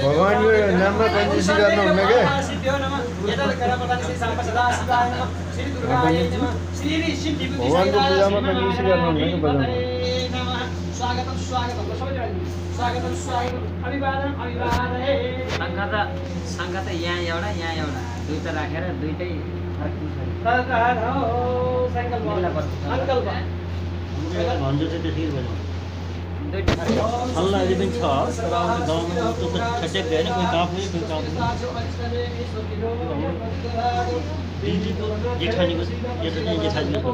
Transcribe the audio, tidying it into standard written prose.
भगवान यो नाममा कन्जुसी गर्नुहुन्न के भगवानको पूजामा कन्जुसी गर्नुहुन्न कि बजारमा स्वागतम स्वागतम स्वागतम स्वागतम अभिवादन अभिवादन शङ्का त यहाँ एउटा दुईटा राखेर दुईटै भन्नु चाहिँ त्यतिकै भयो हल्ला अहिले पनि छ तर आउने गाउँमा त छट्याक गएन कोही कहाँ पुग्यो कोही कहाँ पुग्यो दिदीको जेठानीको यता चाहिँ जेठानीको